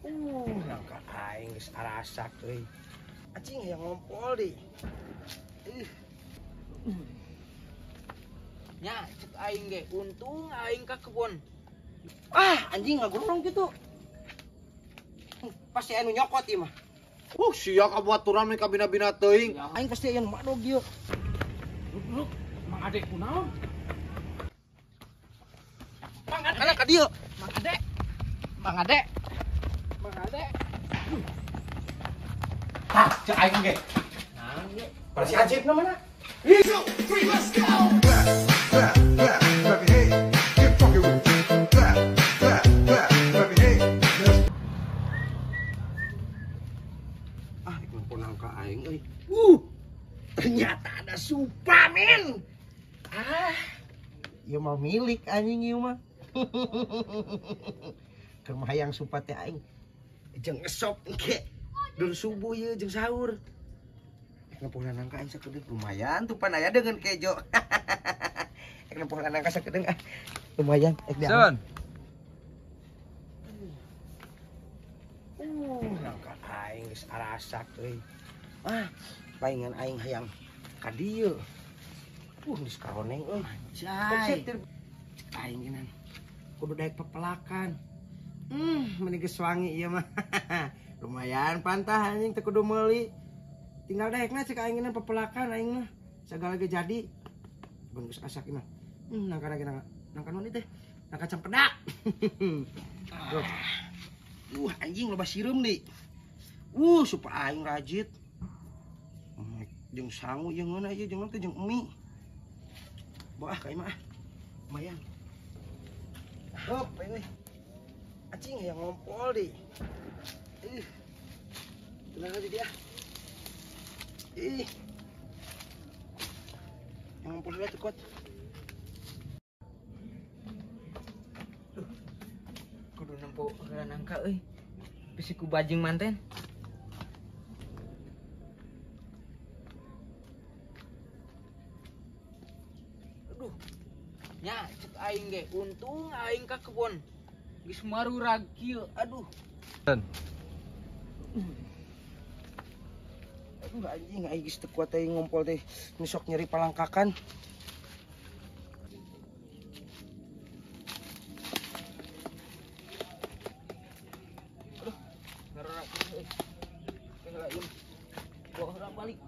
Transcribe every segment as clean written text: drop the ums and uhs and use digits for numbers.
Nangka aing geus arasak euy. Anjing hayang ngompol deui. Nya cek aing ge untung aing ka kebon. Ah, anjing ngagurung kitu. Pasti anu nyokot ieu mah. Sia ka baturan mah kabina-bina teuing. Aing pasti aya nu madog ieu. Luk, Mang Ade kunaon? Mang Ade ka dieu. Mang Ade. Mang Ade. Mang Ade. Tah, cek aing ge. Naon ge? Pada si Ajib namana. 2, 3, let's go. Clap, clap, clap, clap your hands. Get funky with it. Clap, clap, clap, clap your hands. Let's Ah, ikut nangka aing euy. Ternyata ada Supamen. Ah, ieu mah milik anjing ieu mah. Keur mah hayang supa teh aing. Jeung ngesop engke. Dur subuh ieu jeung sahur. Nempoh nangka aing sakedeung lumayan tuh pan aya dengan kejo. Ek nempoh nangka sakedeung ah. Lumayan ek diambil. Nangka aing geus arasak euy. Ah, palingan aing hayang ka dieu. Geus karoneng euy. Anjay. Aing geunan kudu daek pepelakan. Meni geus wangi ieu mah. Lumayan pantah anjing teu kudu meuli. Tinggal daekna cek aing geunan pepelakan aing mah. Sagala ge jadi. Mun geus asak ieu mah. Nangka lagi nangka. Nangka naon ieu teh? Nangka cempedak. Anjing loba sireum deui. Supa aing rajit. Jeung sangu jeung ngeunah ieu jeung teh jeung mie. Boah ka ieu mah ah. Lumayan. Hop, euy. Anjing hayang ngompol deui. Tenang aja dia. Ih. Yang ngompol heula teu kuat. Duh. Kudu nempo heula nangka euy. Bisi ku bajing manten. Aduh. Nya cek aing ge untung aing ka kebon. Geus marurag kieu. Aduh. Aduh anjing aing geus teu kuat aing ngompol teh sok nyeri palangkakan. Aduh, ngarurag euy. Heula ieu. Bawa heula balik.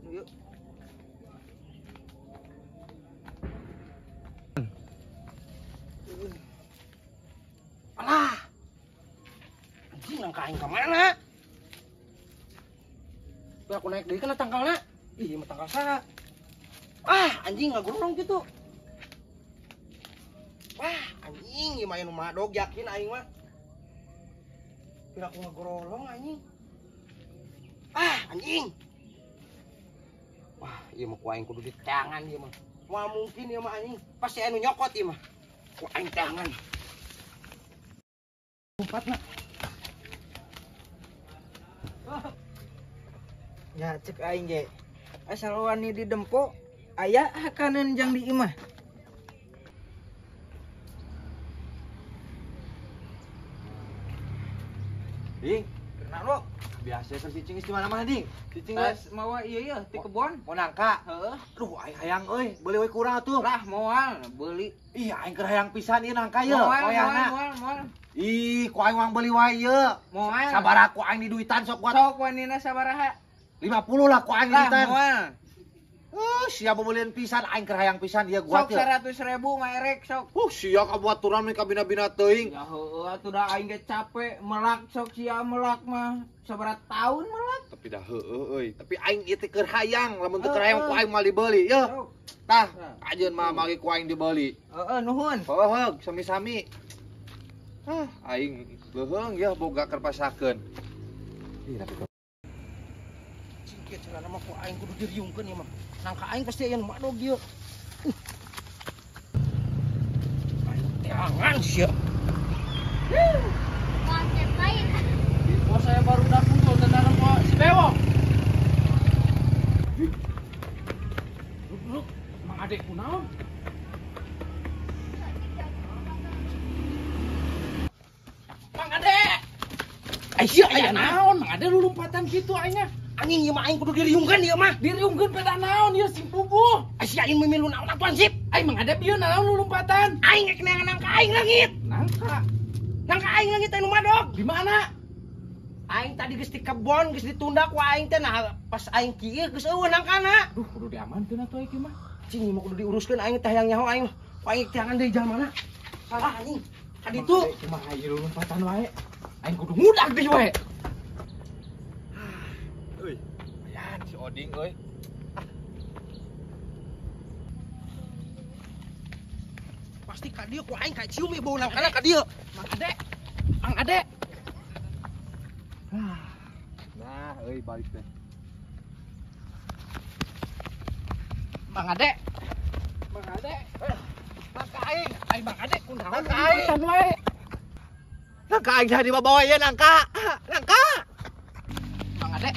Yuk. Alah. Anjing nangka aing ka mana? Aku naik deui kana tangkalna. Ih, mah tangkal saha? Ah, anjing ngagurung kitu. Wah, anjing ieu mah anu madog yakin aing mah. Pira aku ngagorolong anjing. Ah, anjing. Wah, ieu mah ku aing kudu diteangan ieu mah. Moal mungkin ieu mah anjing. Pasti anu nyokot ieu mah. Ku aing teangan. Lompatna. Ya cek aing ge. Asal wani di dempo aya hakaneun jang di imah. Ding, kenal lo. Biasa keur si Cingis di mana-mana, Ding. Si Cingis mawa ieu ieu ti kebon. Mau nangka? Heeh. Duh, aing hayang euy, beuli we kurang atuh. Lah moal beuli. Ih, aing keur hayang pisan ieu nangka ieu. Moal, moal, moal. Ih, ku aing wang beuli wae ieu. Moal. Sabaraha ku aing diduitan sok kuat. Sok wanina sabaraha? 50 lah ku aing diduitan. Moal. Sia bebelian pisan aing keur hayang pisan ieu gua teh. Sok 100.000 mah erek sok. Sia ka baturan mah kabina-bina teuing. Ya heueuh atuh da aing ge capek melak sok sia melak mah sabaraha tahun melak. Tapi dah heueuh euy. Tapi aing ieu teh keur hayang, lamun teu keur hayang ku aing moal dibeli yeuh. Tah, ajeun mah mari ku aing dibeli. Heeh, nuhun. Heueuh, sami-sami. Ah, aing leuheung yeuh boga keur pasakeun. Ih, tapi kieu carana mah ku aing kudu diriungkeun ieu mah. Nangka aing pasti aya nu madog ieu. Aing teangan sia. Bos saya baru datang tuh tentara si Bewok. Luk, Mang Ade kunaon? Mang Ade. Ai sia aya naon? Mang Ade lulumpatan kitu aingnya. Anjing ieu mah aing kudu diriungkeun ieu mah. Diriungkeun peda naon ieu sing puguh. Ai sia aing mimilu naon atuh Hansip? Ai Mang Ade bieu naon lulumpatan? Aing rek neangan nangka aing leungit. Nangka. Nangka aing leungit anu madog. Di mana? Aing tadi geus di kebon geus ditunda ku aing teh nah pas aing kieu geus eueuh nangkana. Duh kudu diamankeun atuh ieu mah. Cing mah kudu diuruskeun aing teh hayang nyaho aing. Ku aing teangan deui jalan mana? Salah anjing. Ka ditu. Kumaha ieu lulumpatan wae. Aing kudu ngudag deui wae. Euy, ayan si Oding euy. Pasti ka dieu ku aing ka cium ieu bau nangkana ka dieu. Mang Ade. Mang Ade. Nah, euy balik teh. Mang Ade. Mang Ade. Nangka aing. Ai Mang Ade kunaon? Nangka aing. Wae. Nangka aing tadi dibawa ieu nangka. Nangka. Mang Ade.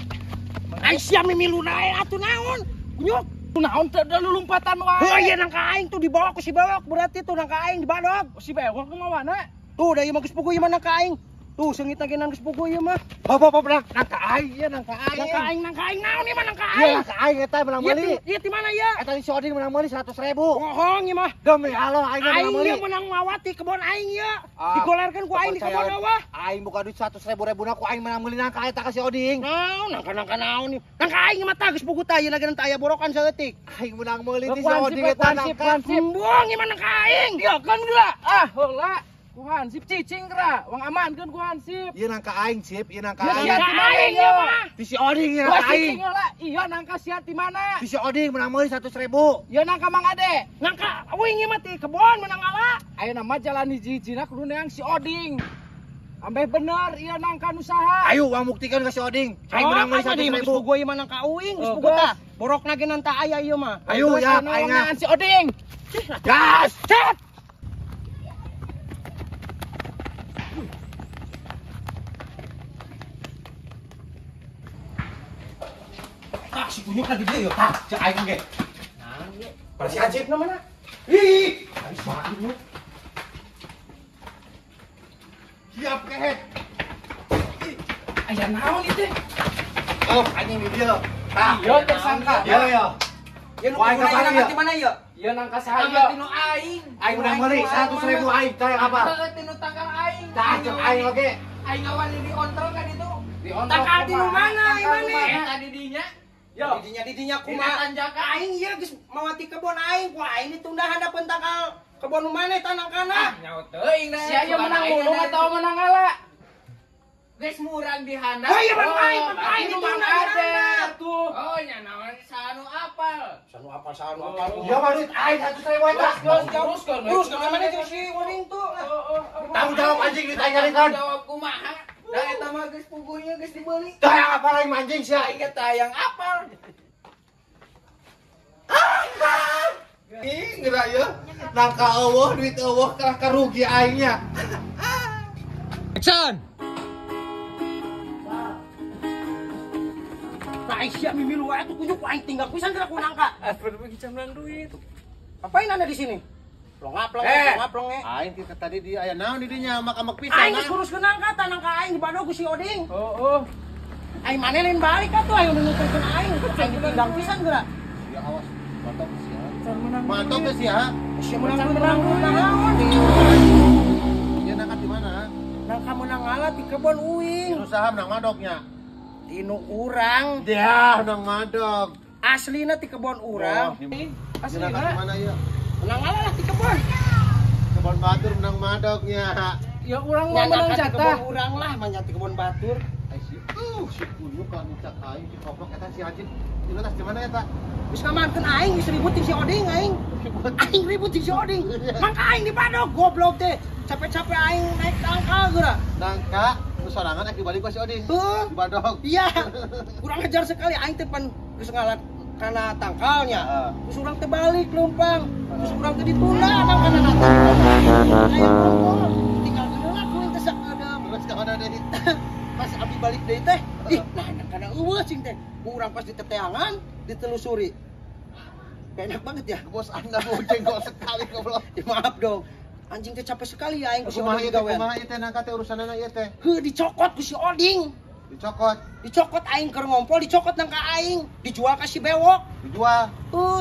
Aing sia mimilu nae atuh naon? Kunyuk. Naon teh da lulumpatan wae. Heuh ieu nangka aing tuh dibawa ku si Bewok berarti tuh nangka aing dibadog. Si Bewok nu mawana? Tuh da ieu mah geus puguh ieu mah nangka aing. Tuh seungitna ge geus puguh ieu mah. Hop hop nangka aing ieu nangka aing. Nangka aing nangka aing naon ieu mah nangka aing. Ieu nangka aing eta menang meuli. Ieu di mana ieu? Eta si Oding menang meuli 100.000. Bohong ieu mah. Demi Allah aing menang meuli. Aing ieu menang mawati kebon aing ieu. Digolerkeun ku aing di kebon eueuh. Aing buka duit 100.000 rebuna ku aing menang meuli nangka eta ka si Oding. Naon nangka-nangka naon ieu. Nangka aing mah tah geus puguh tah ieu lagi teh aya borokan saeutik. Aing menang meuli ti si Oding eta nangka. Embung ieu mah nangka aing. Ieu kan geura. Ah heula. Ku Hansip cicing geura, wang amankeun ku Hansip. Ieu nangka aing Sip, ieu nangka aing. Ieu nangka aing ieu mah. Ti si Oding ieu nangka aing. Iya nangka sia ti mana? Ti si Oding menang meuli 100.000. Ieu nangka Mang Ade. Nangka uing ieu mah ti kebon menang ala. Ayeuna mah jalan hiji-hijina kudu neang si Oding. Ambeh bener ieu nangka nu saha. Ayo wang buktikeun ka si Oding. Aing menang meuli 100.000. Geus puguh ieu mah nangka uing, geus puguh tah. Borokna ge nanta aya ieu mah. Ayo ya aing si Oding. Gas. Cet. Si kunyuk lagi dia yo. Tah, cek aing ge. Naon ge? Pada si Hansip na mana? Ih, ai saha. Siap kehet. Aya naon ieu teh? Oh, anjing di dieu. Tah, ieu tersangka. Ieu yo. Ieu nu kudu di mana ieu? Ieu nangka saha ieu? Tinu aing. Aing menang meuli 100.000 aing tah yang apa? Heuh tinu tangkal aing. Tah cek aing oge. Aing ngawani diontrol kan itu. Diontrol. Tangkal tinu mana ieu maneh? Eta di dinya. Yo, didinya kumaha tanjakan aing ieu geus mawati kebon aing, ku aing ditunda handapeun tangkal kebon nu maneh tah nangkana. Nyaho teuing da. Sia ieu menang mulung atawa menang ala? Geus murang di handap. Oh iya menang aing, aing ditunda handap tuh. Oh nya naon sanu apal. Sanu apal, sanu apal. Ieu mah duit aing 100.000 eta. Terus terus ka maneh jeung si Oding tuh. Tanggung jawab anjing duit aing nyarikeun. Jawab kumaha? Da eta mah geus puguhnya geus dibeli. Tah yang apal aing anjing sia. Aing ge tah yang apal. Ih, geura ieu. Nangka eueuh duit eueuh kalah karugi aingnya. Action. Tah sia mimilu wae atuh kunyuk aing tinggal pisan geura ku nangka. Pergi menang duit. Apain Anda di sini? Plongap plonge, plongap plonge. Aing kita tadi di aya naon di dinya amak-amak pisan. Aing geus nguruskeun nangka tah nangka aing dibadog ku si Oding. Heeh. Aing maneh lain balik atuh aing nuturkeun aing. Aing ditinggal pisan geura. Ya awas, mantap sia. Mantap teh sia. Sia menang menang naon? Ieu nangka di mana? Nangka menang ngala di kebon uing. Tinu saha menang madognya? Tinu urang. Dia menang madog. Aslina di kebon urang. Aslina di mana ieu? Menang ngalah lah di kebon. Kebon batur menang madognya. Ya urang mau menang jatah. Kebon urang lah manjat di kebon batur. Ai si si kunyuk kan cak aing si koplok eta si Hansip. Ieu tas di mana eta? Geus ngamankeun aing geus ribut jeung si Oding aing. Aing ribut jeung si Oding. Mangka aing dibadog goblok teh. Capek-capek aing naik tangkal geura. Nangka nu sorangan ek dibalik ku si Oding. Heuh, dibadog. Iya. Kurang ajar sekali aing teh pan geus ngalat karena tangkalnya. Terus urang teh balik leumpang. Terus urang teh ditunda nangkana nata. Aing kumpul tinggal geura kuing teh sakedeum. Terus ka mana deui? Pas abi balik deui teh, ih nah nangkana eueuh cing teh. Ku urang pas diteteangan, ditelusuri. Gak enak banget ya. Bos Anda bau jengkol sekali goblok. Ya, maaf dong. Anjing teh capek sekali ya aing ku si Kumaha Oding ieu teh digawean. kumaha ieu teh nangka teh urusanana ieu teh? Heuh dicokot ku si Oding. Dicokot, Dicokot aing keur ngompol, dicokot nangka aing, dijual ka si Bewok. dijual.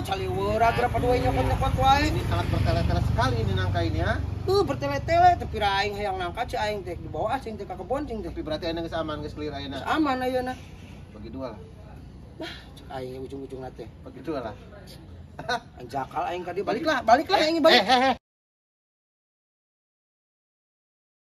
Caliweura berapa dua nyokot-nyokot wae. Ini sangat bertele-tele sekali ini nangka ini ya. Bertele-tele tapi ra aing hayang nangka ceu aing teh dibawa cing teh ka kebon cing teh. Tapi berarti ayeuna geus aman, geus clear ayeuna. Geus aman ayeuna. Bagi dua lah. Cek aing ujung-ujungna teh. Bagi dua lah. Anjakal aing ka dieu baliklah, baliklah aing balik. Eh, eh, eh.